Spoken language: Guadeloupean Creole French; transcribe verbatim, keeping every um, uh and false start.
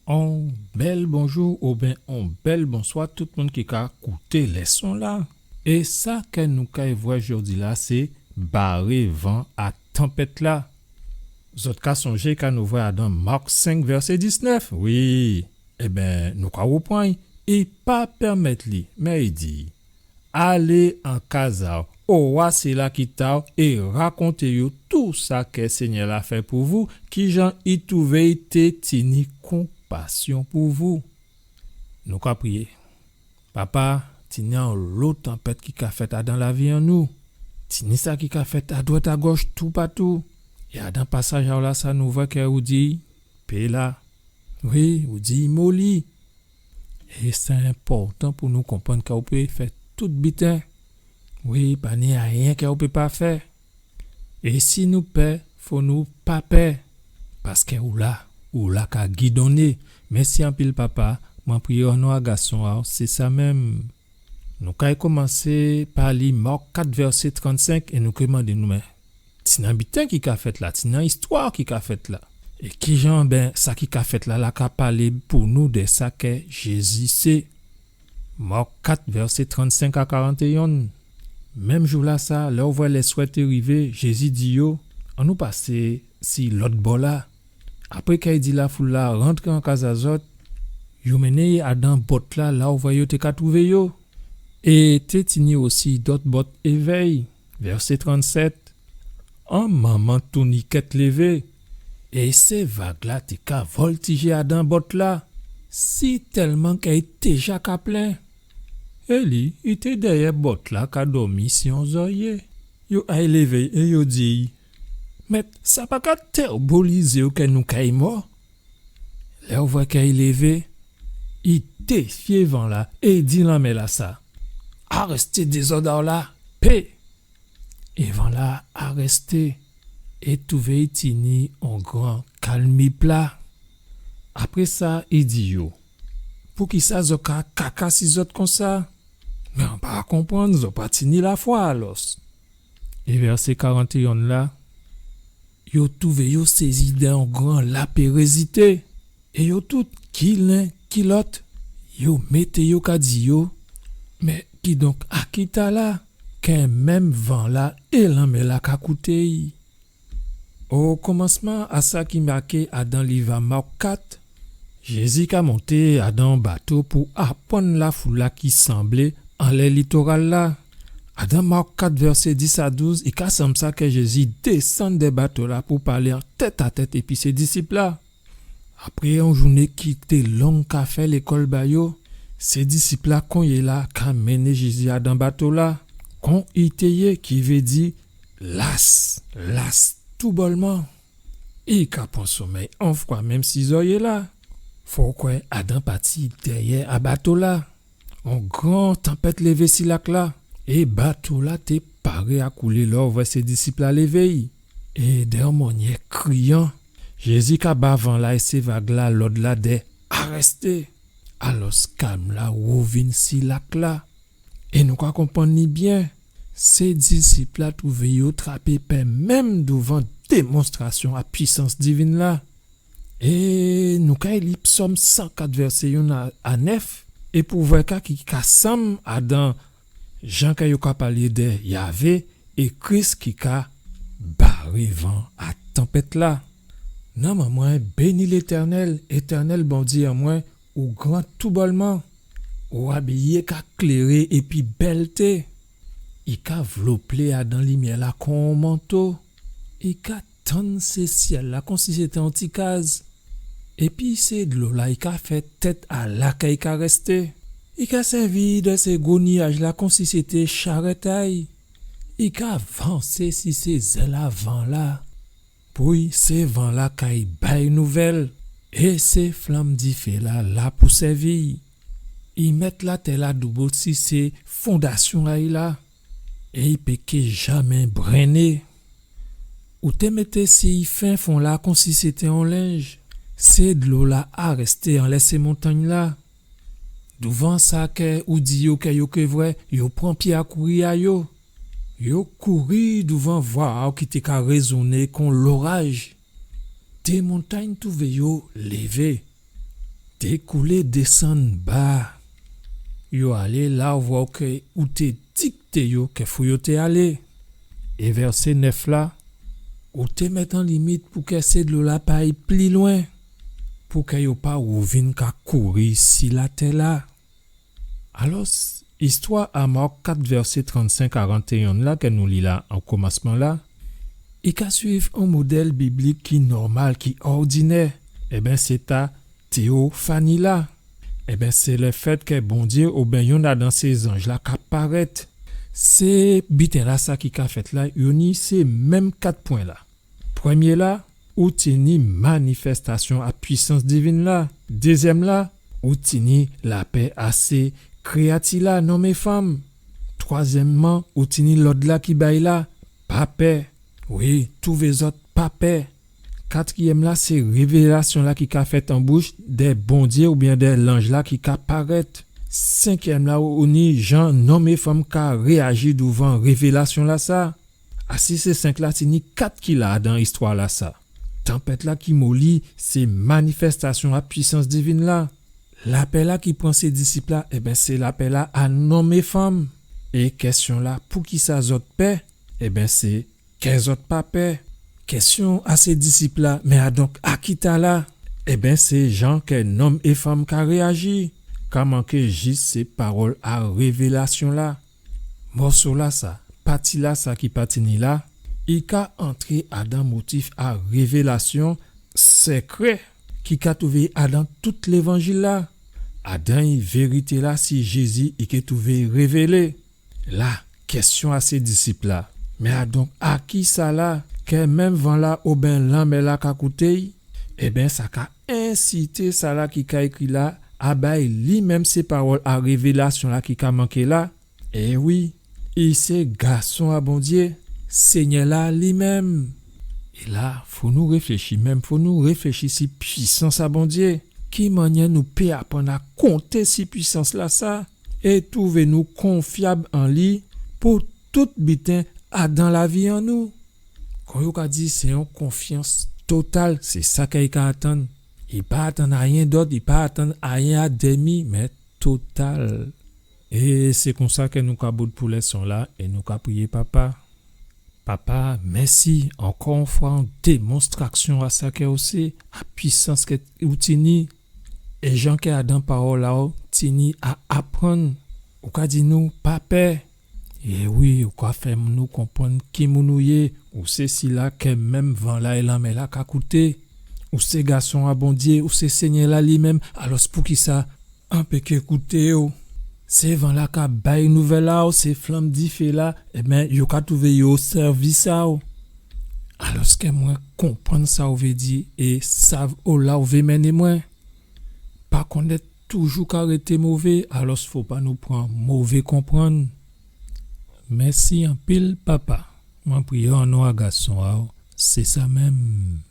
On bèl bonjou oben on bèl bonswa tout moun ki ka kouté lèson-la. É sa kè nou kay vwè jòdi-la, sé baré van a tanpèt-la. Zòt ka sonjé ka nou vwè adan Mak senk, vèsé diznèf? Wi. Ében, nou ka rèprann. I pa pèmèt li, mé i di, alé an kaz a'w, owa sila ki ta'w, é rakonté yo tou sa kè Sényè-la fè pou vou, kijan i touvé i té tini konpasyon pou vou. Nou ka priyé. Papa, tini onlo tanpèt ki ka fèt adan lavi an nou. Tini sa ki ka fèt adwat agòch toupatou. É adan pasaj a'w lasa nou vwè kè ou di, pé-la. Wi, ou di moli. É sé enpòtan pou nou konprann kè ou pé fè tout biten. Wi, pa ni ayen kè ou pé pa fè. É si nou pè, fò nou pa pè. Paskè ou la, ou la ka gidonné. Mèsi anpil, Papa. Mwen priyé o non a gason a'w, sé sa menm. Nou kay komansé pa li Mak kat vèsé trannsenk é nou ké mandé nou, mé tini on biten ki ka fèt la, tini on istwa ki ka fèt la. É kijan, ben, sa ki ka fèt la, la ka palé pou nou dè sa kè Jézi sé. Mak kat vèsé trannsenk a karantéyonn. Menm jou-lasa, lè ou vwè lèswè té rivé, Jézi di yo, annou pasé si lòt bò-la. Apré kè i di lafoul-la rantré an kaz a zòt, yo mennen adan bòt-la, la ou vwè yo té ka touvé yo. É té tini osi dòt bòt évè'y. Vèsé trannsèt. On manman tounikèt lévé, é sé vag-la té ka vòltijé adan bòt-la, sitèlman kè i té ja ka plen. É li, i té dèyè bòt-la ka dòmi si on zòryé. Yo ay lévé'y é yo di'y, Mèt, sa pa ka tèbolizé'w kè nou kay mò? Lè ou vwè kè i lévé, i défyé van-la é i di lanmè-la sa, Arèsté dézòd a'w la, pé! É van-la arèsté, é touvé i tini on gran kalmi pla. Apré sa, i di yo, Poukisa zòt ka kaka si zòt konsa? Mé an pa konprann, zòt pa tini lafwa alòs. É vèsé karantéyonn la, yo touvé yo sézi dè on gran lapérézité. É yo tout, ki len, ki lòt, yo mété yo ka di yo, Mé kidonk, a ki tala, kè menm van-la é lanmè-la ka kouté'y? O komansman a sa ki maké adan liv a Mak kat, Jézi ka monté adan on bato pou aprann lafoul-la ki sanblé anlè litoral-la. Adan Mak kat, vèsé dis a douz, i ka sanm sa kè Jézi désann dè bato-la pou palé an tèt a tèt épi sé disip-la. Apré on jouné ki té long ka fè lékòl ba yo, sé disip-la konyéla ka mennen Jézi adan bato-la, kon i té yé, ki vé di las, las toubòlman. I ka pran sonmèy onfwamenm si zòryé-la. Fò kwè adan pati dèyè a bato-la, on gran tanpèt lévé si lak-la, é bato-la té paré a koulé lè ou vwè sé disip-la lévé'y. É dè on mannyè kriyan, Jézi ka ba van-la é sé vag-la lòd-la dè arèsté. Alòs kalm-la wouvin si lak-la. É nou ka konprann li byen, sé disip-la touvé yo trapé pè menm douvan démonstrasyon a pwisans divin-la. É nou kay li Psòm san kat, vèsé yonn a, a nèf, é pou vwè ka ki ka sanm adan jan kè yo ka palé dè Yavé é Kris ki ka baré van a tanpèt-la. Nanm an mwen, béni Létènèl, Étènèl Bondyé an mwen, ou gran toubòlman, ou abiyé ka kléré épi bèlté. I ka vlopé adan limyè-la kon on manto. I ka tann sé syèl-la konsi sété on ti kaz. Épi sé dlo-la i ka fè tèt a la kè i ka rèsté. I ka sèvi dè sé gwo niyaj-la konsi sété charèt a'y. I ka vansé si sé zèl a van-la. Pou'y sé van-la kay bay nouvèl, é sé flanm difé-la la pou sèvi'y. I mèt latè-la doubout si sé fondasyon a'y la, é i pé ké jamè brenné. Ou té mété si'y fenfon-la konsi sété on lenj. Sé dlo-la arèsté anlè sé montangn-la. Douvan sa kè ou di yo kè yo ké vwè, yo pran pyé a kouri a yo. Yo kouri douvan vwa a'w ki té ka rézoné kon loraj. Dé montangn touvé yo lévé. dékoulé désann ba. Yo alé la ou vwè ou kè ou té dikté yo kè fo yo té alé. É vèsé nèf la, ou té mèt an limit pou kè sé dlo la pa ay pli lwen, pou kè yo pa wouvin ka kouri si latè la. Alòs, istwa a Mak kat vèsé trannsenk a karantéyen la kè nou li la an komansman la, i ka suiv on modèl biblik ki nòmal, ki òdinè. Ében, sé ta téofani la. Ében, sé lèfèt kè Bondyé oubyen yonn adan sé zanj la ka parèt. Sé biten la sa ki ka fèt la, yo ni sé menm kat pwen la. Prèmyé la, ou tini manifèstasyon a pwisans divin la. Dézyèm la, ou tini lapè a sé kréyati la, nonm é fanm. Twazyèmman, ou tini lòd la ki bay la, pa pè. Wi, touvé zòt pa pè. Katriyèm la, sé révélasyon la ki ka fèt an bouch dè Bondyé oubyen dè lanj la ki ka parèt. Senkyèm la, ou ni jan nonm é fanm ka réyaji douvan révélasyon la sa. Asi sé senk la, tini kat ki la adan istwa la sa. Tanpèt la ki moli, sé manifèstasyon a pwisans divin la. Lapè la ki pran sé disip la, ében, sé lapè la a nonm é fanm. É kèsyon la, poukisa zòt pè? Ében, sé kè zòt pa pè. Kèsyon a sé disip la, mé adonk, a ki ta la? Ében, sé jan kè nonm é fanm ka réyaji. Ka manké jis sé pawòl a révélasyon la. Mòso la sa, pati la sa ki pa tini la, i ka antré adan motif a révélasyon sèkrè ki ka touvé adan tout Lévanjil la. Adan i vérité la si Jézi i ké touvé révélé. La, kèsyon a sé disip la. Mé adonk, a ki sa la, kè menm van la oben lanmè la ka kouté? Ében, sa ka ensité sa la ki ka ékri la a bay li menm sé pawòl a révélasyon la ki ka manké la. É wi, i sé Gason a Bondyé, Sényè la li menm. É la, fo nou réfléchi menm, fo nou réfléchi si pwisans a Bondyé. Ki mannyè nou pé aprann a konté si pwisans la sa, é touvé nou konfyab an li pou tout biten adan lavi an nou? Kon yo ka di, sé on konfyans total, sé sa kè i ka atann. I pa atann ayen dòt, i pa atann ayen a dèmi, mé total. É sé konsa kè nou ka bout pou lèson la, é nou ka priyé Papa. Papa, mèsi ankò on fwa, on démonstrasyon a sa kè ou sé, a pwisans kè ou tini, é jan kè adan pawòl a ou tini a aprann. Ou ka di nou, pa pè. É wi, ou ka fè nou konprann ki moun ou yé. Ou sé sila kè menm van la é lanmè la ka kouté. Ou sé Gason a Bondyé, ou sé Sényè la li menm. Alòs, poukisa an pé ké kouté ou? Sé van la ka bay nouvèl a ou, sé flanm difé la, ében, yo ka touvé yo o sèvis a ou. Alòs, kè mwen konprann sa ou vé di é sav o la ou vé mennen mwen. Pa konnèt toujou ka rété mové, alòs fo pa nou pran mové konprann. Mèsi anpil, Papa. Mwen priyé an non a Gason a ou. Sé sa menm.